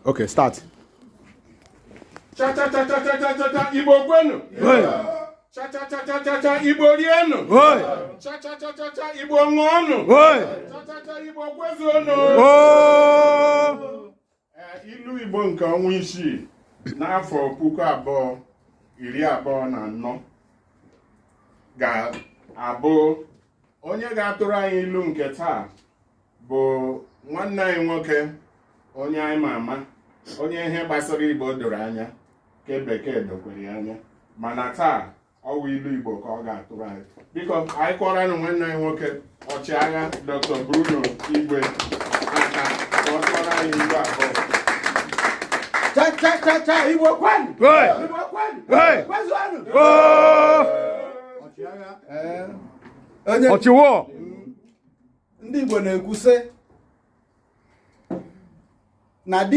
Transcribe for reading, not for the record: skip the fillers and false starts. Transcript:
Okay, start. Cha cha cha cha cha cha cha cha, Igbo kwenu! Hey. Cha cha cha cha cha cha, Igbo rienụ! Hey. Cha cha cha cha cha, Igbo ṅụọnụ! Hey. Cha cha cha, Igbo kwezuonụ! Oh. Ee, ilu Igbo nke ọnwa 6 n'afọ 2024 ga-abụ, onye ga-atụrụ anyị ilu nke taa bụ nwanne anyị nwoke, onye anyị ma ama, onye ihe gbasara Igbo doro anya, ke bekee dokwere ya anya, mana taa ọwụ ilu Igbo ka ọ ga-atụrụ anyị. Biko, anyị kụọranụ nwanne anyị nwoke, ọchịagha Dr. Bruno Igwe aka ka ọ tụọrọ anyị ilu abụọ. Cha cha cha cha, Igbo kwenu! Hey. Igbo kwenu! Hey. Kwezuonụ! Oh. Ee, onye Ọchịwọ. Ndị Igbo na-ekwu sị na di